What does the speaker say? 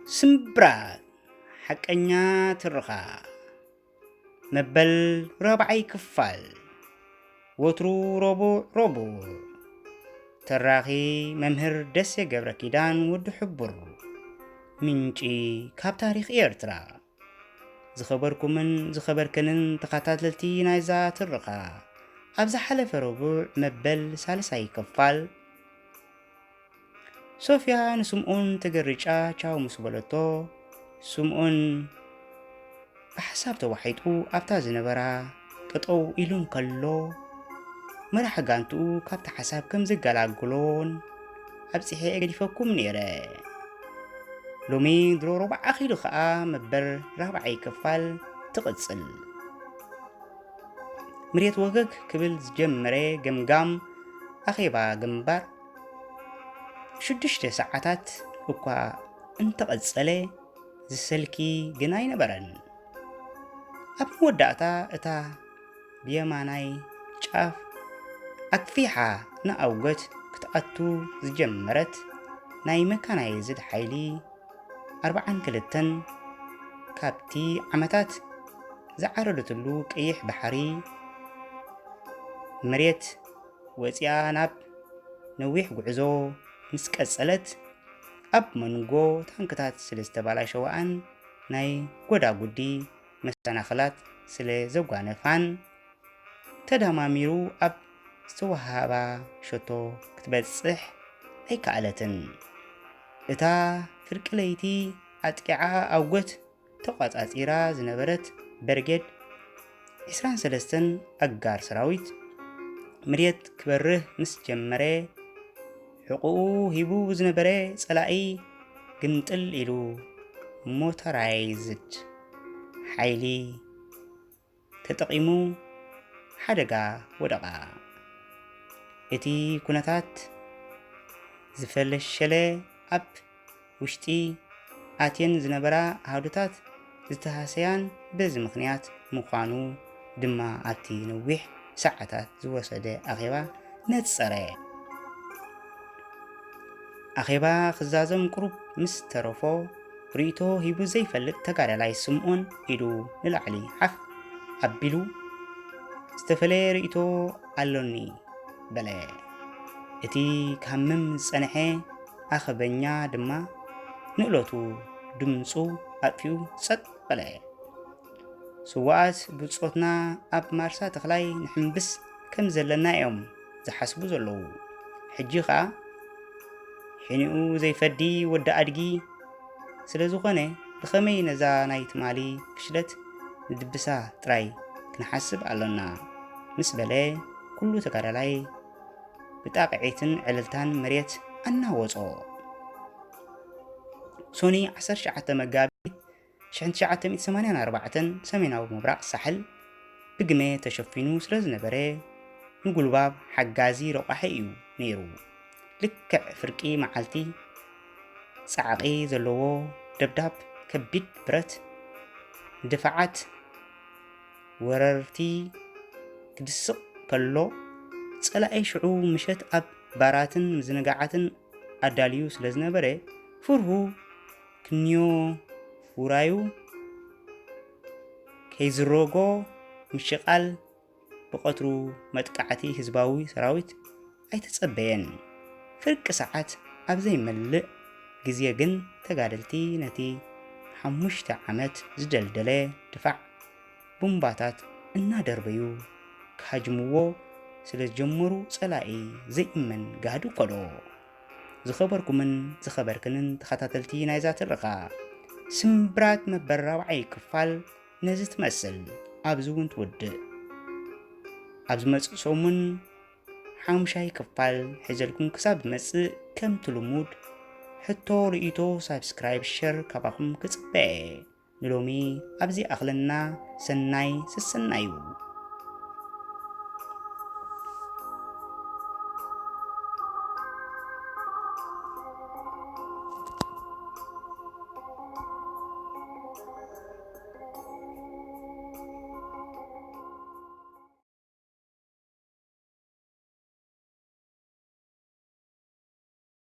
ስምብራት ሓቀኛ ትርኻ መበል ራብዓይ ክፋል። ወትሩ ረቡዕ ረቡዕ ተራኺ መምህር ደሴ ገብረ ኪዳን ወዲ ሕቡር። ምንጪ ካብ ታሪኽ ኤርትራ። ዝኸበርኩምን ዝኸበርክንን ተኸታተልቲ ናይዛ ትርኻ፣ ኣብ ዝሓለፈ ረቡዕ መበል ሳልሳይ ክፋል ሶፍያ ንስምኦን ተገሪጫ ቻው ምስ በለቶ፣ ስምኦን ብሓሳብ ተዋሒጡ ኣብታ ዝነበራ ጠጠው ኢሉ እንከሎ፣ መራሒ ጋንትኡ ካብቲ ሓሳብ ከም ዝገላግሎን ኣብጺሐ ገዲፈኩም ነይረ። ሎሚ ድሮ ረቡዕ ኣኺሉ ኸኣ መበል ራብዓይ ክፋል ትቕጽል። ምሬት ወገግ ክብል ዝጀመረ ገምጋም ኣኼባ ግንባር ሽዱሽተ ሰዓታት እኳ እንተቐጸለ፣ ዝሰልኪ ግን ኣይነበረን። ኣብ መወዳእታ እታ ብየማናይ ጫፍ ኣክፊሓ ንኣውገት ክትኣቱ ዝጀመረት ናይ መካናይዝድ ሓይሊ ኣርብዓን ክልተን፣ ካብቲ ዓመታት ዝዓረደትሉ ቀይሕ ባሕሪ መሬት ወጺኣ ናብ ነዊሕ ጉዕዞ ምስ ቀጸለት፣ ኣብ መንጎ ታንክታት ስለ ዝተባላሸዋኣን ናይ ጎዳጉዲ መሰናኽላት ስለ ዘጓነፋን፣ ተደማሚሩ ኣብ ዝተወሃባ ሸቶ ክትበጽሕ ኣይከኣለትን። እታ ፍርቂ ለይቲ ኣጥቂዓ ኣውገት ተቋጻጺራ ዝነበረት በርጌድ ዕስራን ሰለስተን ኣጋር ሰራዊት፣ ምሬት ክበርህ ምስ ጀመረ፣ ሕቑኡ ሂቡ ዝነበረ ጸላኢ ግምጥል ኢሉ፣ ሞተራይዝድ ሓይሊ ተጠቒሙ ሓደጋ ወደቓ። እቲ ኩነታት ዝፈለሸለ፣ ኣብ ውሽጢ ኣትየን ዝነበራ ኣሃዱታት ዝተሃሰያን በዚ ምኽንያት ምዃኑ ድማ ኣብቲ ነዊሕ ሰዓታት ዝወሰደ ኣኼባ ነጸረ። ኣኼባ ክዛዘም ቁሩብ ምስ ተረፎ፣ ርእይቶ ሂቡ ዘይፈልጥ ተጋዳላይ ስምኦን ኢዱ ንላዕሊ ሓፍ ኣቢሉ፣ "ዝተፈለየ ርእይቶ ኣሎኒ" በለ። እቲ ክሃምም ዝጸንሐ ኣኸበኛ ድማ ንእለቱ ድምጹ ኣጥፊኡ ጸጥ በለ። ስዉኣት ብጾትና ኣብ ማርሳ ተኽላይ ንሕምብስ ከም ዘለና እዮም ዝሓስቡ ዘለዉ። ሕጂ ኸኣ ሒኒኡ ዘይፈዲ ወዲ ኣድጊ ስለ ዝኾነ፣ ብኸመይ ነዛ ናይ ትማሊ ፍሽለት ንድብሳ ጥራይ ክንሓስብ ኣሎና፣ ምስ በለ፣ ኩሉ ተጋዳላይ ብጣቕዒትን ዕልልታን መሬት ኣናወጾ። ሶኒ ዓሰርተ ትሽዓተ መጋቢት ሽሕን ትሽዓተ ሚእትን ሰማንያን ኣርባዕተን፣ ሰሜናዊ ምብራቕ ሳሕል ብግመ ተሸፊኑ ስለ ዝነበረ፣ ንጉልባብ ሓጋዚ ረቋሒ እዩ ነይሩ። ልክዕ ፍርቂ መዓልቲ፣ ጻዕቒ ዘለዎ ደብዳብ ከቢድ ብረት ንድፋዓት ወረርቲ ክድስቕ ከሎ፣ ጸላኢ ሽዑ ምሸት ኣብ ባራትን ምዝንጋዓትን ኣዳልዩ ስለ ዝነበረ፣ ፍርሁ ክንዮ ውራዩ ከይዝረጎ ምሽቓል ብቐትሩ መጥቃዕቲ ህዝባዊ ሰራዊት ኣይተጸበየን። ፍርቂ ሰዓት ኣብ ዘይመልእ ግዜ ግን፣ ተጋደልቲ ነቲ ሓሙሽተ ዓመት ዝደልደለ ድፋዕ ቡምባታት እናደርበዩ ክሃጅምዎ ስለ ዝጀመሩ፣ ጸላኢ ዘይእመን ጋህዲ ኮዶ። ዝኸበርኩምን ዝኸበርክንን ተኸታተልቲ ናይዛ ትረኻ፣ ስምብራት መበል ራብዓይ ክፋል ነዚ ትመስል፣ ኣብዚ እውን ትውድእ። ኣብ ዝመጽእ ሰሙን ሓሙሻይ ክፋል ሒዘልኩም ክሳብ ዝመጽእ፣ ከምቲ ልሙድ፣ ሕቶ፣ ርእይቶ፣ ሳብስክራይብ፣ ሸር ካባኹም ክጽበ እየ። ንሎሚ ኣብዚ ኣኽለና፣ ሰናይ ሰሰናዩ።